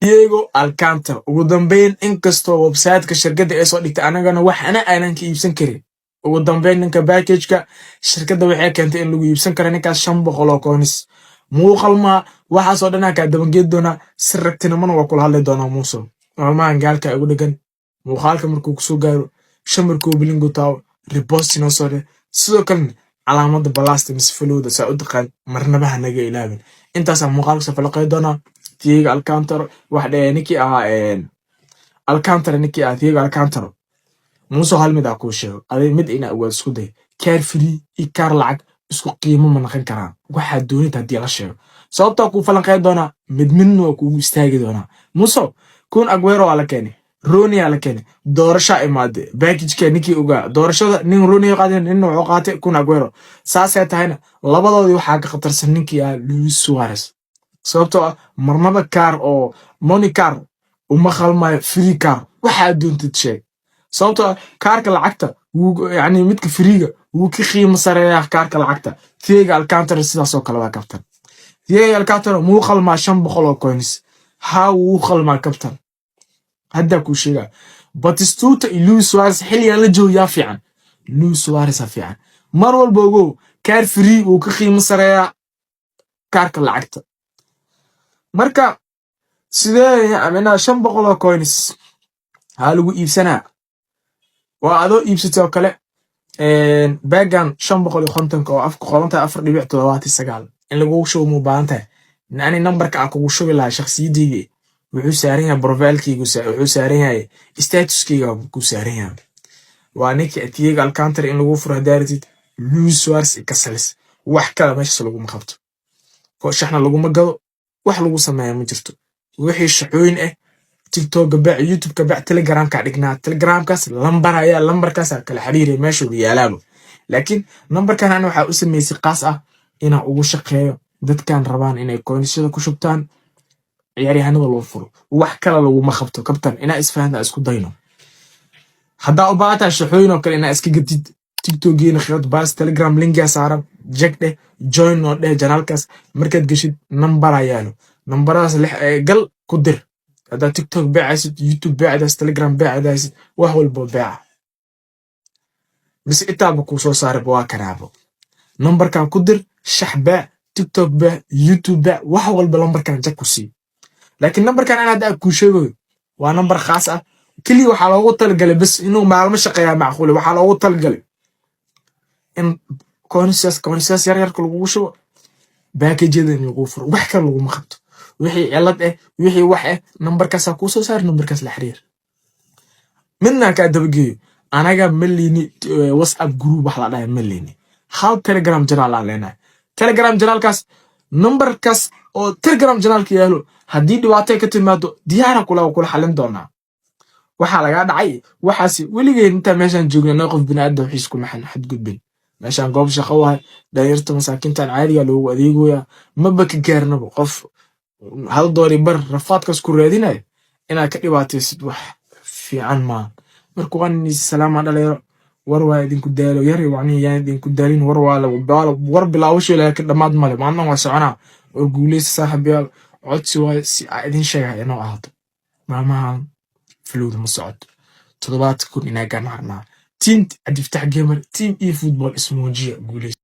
Thiago Alcantara ugu dambeyn, inkastoo website-ka shirkadda ay soo dhigtay, anagana waxna aanan ka iibsan karin. Ugu dambeyn ninka package-ka shirkadda waxay keentay in lagu iibsan karo ninkaas 500 oo coins. Muuqalmaa waxaasoo dhanaa kaa dabangeed doonaa, si ragtinimona waa kula hadli doonaa. Muuse, maalmahan gaalka igu dhegan. Muuqaalka markuu kusoo gaaro, shamarkuu bilingu taawo, repost noo soo dheh. Sidoo kalena calaamada plus-ta mise follow-da saa u taqaan marnaba ha naga ilaabin. Intaasaa muuqaalka soo falaqey doonaa. Thiago Alcantara wax dheh, ninkii ahaa Alcantara, ninkii ahaa Thiago Alcantara. Muuse, hal mid aa kuu sheego, adig mid inaa ogaad isku day: kaar free iyo kaar lacag isku qiimo ma naqon karaan. Waxaa doonida haddii la sheego, sababtaa kuu falanqeyn doonaa, mid midna waa kuugu istaagi doonaa. Muuse, Kun Aguero waa la keenay, Rooney aa la keenay, doorashaa imaade. Package-ka ninkii ogaa doorashada, nin Rooney qaatay, ninna wuxuu qaatay Kun Aguero. Saasay tahayna labadoodii waxaa ka khatarsan ninkii ah Luis Suarez, sababtoo ah marnaba kaar oo money car uma khalmayo free car. Waxaa doontid sheeg, sababtoo ah kaarka lacagta wuu, yani midka free-ga wuu ka qiimo sareeyaa kaarka lacagta. Thiago Alcantara sidaasoo kale waa, kabtan. Thiago Alcantara muu khalmaa 500 oo coins? Haa, wuu khalmaa, kabtan. Haddaa kuu sheegaa, Batistuta iyo Luis Suarez xilligan la joogo yaa fiican? Luis Suarez fiican. Mar walba ogow, kaar free wuu ka qiimo sareeyaa kaarka lacagta. Marka sidee amina 500 oo coins haa lagu iibsanaa? Waa adoo iibsatay oo kale bagan 550-ka oo afka qoran tahay 4.79 in lagugu shubo. Muu baahan tahay ani nambarka aan kugu shubi lahaa? Shakhsiyadeyda wuxuu saaran yahay profile-keyga, wuxuu saaran yahay status-keyga ku saaran yahay. Waa ninka Thiago Alcantara in lagu furo haddaa rabtid, Luis Suarez iyo Casillas. Wax kale meeshaas laguma qabto, shaxna laguma gado, wax lagu sameeya ma jirto. Wixii shaqooyin ah, TikTok bac, YouTube-ka bac, Telegramka dhignaa. Telegramkaas lambar ayaa, lambarkaas kala xiriiraya, meeshuu yaalaaba. Laakiin nambarkan ana waxaa u sameysay qaas ah inaan ugu shaqeeyo dadkan rabaan inay coins-yada ku shubtaan, ciyaaryahanada loo furo. Wax kale laguma qabto, kabtan. Inaa isfahantaa isku dayno. Haddaa u baahantahay shaqooyin oo kale inaa iska gatid, TikTok-geena Khiyad Baas Telegram link-igaa saaran, jag dheh, join oo dheh channel-kaas. Markaad geshid, nambaraa yaalo, nambaradaas gal ku dir. Haddaad TikTok beecaysid, YouTube beecdaysid, Telegram beecdaysid, wax walbo beeca mise itaaba kuu soo saarayba, waa kanaabo. Nambarkan ku dir, shax beec, TikTok beec, YouTube beec, wax walba lambarkan jag ku sii. Laakiin nambarkan aan hadda kuu sheegayo waa nambar khaas ah keliya. Waxaa loogu talagalay bes inuu maalmo shaqeeyaa macquule. Waxaa loogu talagalay in coins-yaas yar yarka lagugu shubo, package-yada in lagu furo. Wax kale laguma qabto. Wixii cilad ah, wixii wax ah, nambarkaasaa kuu soo saar, nambarkaas la xiriir. Midna kaa dabageeyo: anaga ma liini WhatsApp group wax la dhahay, ma liini. Hal Telegram channel aan leenahay. Telegram channel-kaas, nambarkaas oo Telegram channel-ka yaalo, haddii dhibaato ka timaado, diyaara kula xalin doonaa. Waxaa lagaa dhacay waxaas weligeen intaa meeshaan joogna naga qof biniaadam wixiis kuma xadgudbin. Meeshaan goob shaqo wahay, dhalinyarta masaakiintan caadiga loogu adeegoyaa. Maba ka gaarnaba qof hal doori bar rafaadkaas ku raadinayo inaad ka dhibaataysid, wax fiican maaha. Marka waan salaama, dhalinyaro. War waa idinku daalo yar, wacni yaan idinku daalin. War waa war bilaawasho, laakiin dhammaad male. Maalin waa soconaa. War guuleysta, saaxiibayaal. Codsi waayo si aa idin sheegaya inoo ahaato: maalmahan follow-da ma socoto. 70,000 inaa gaarnaa. Team Cabdifataax Gamer, team e football, ismuujiya, guuleysta.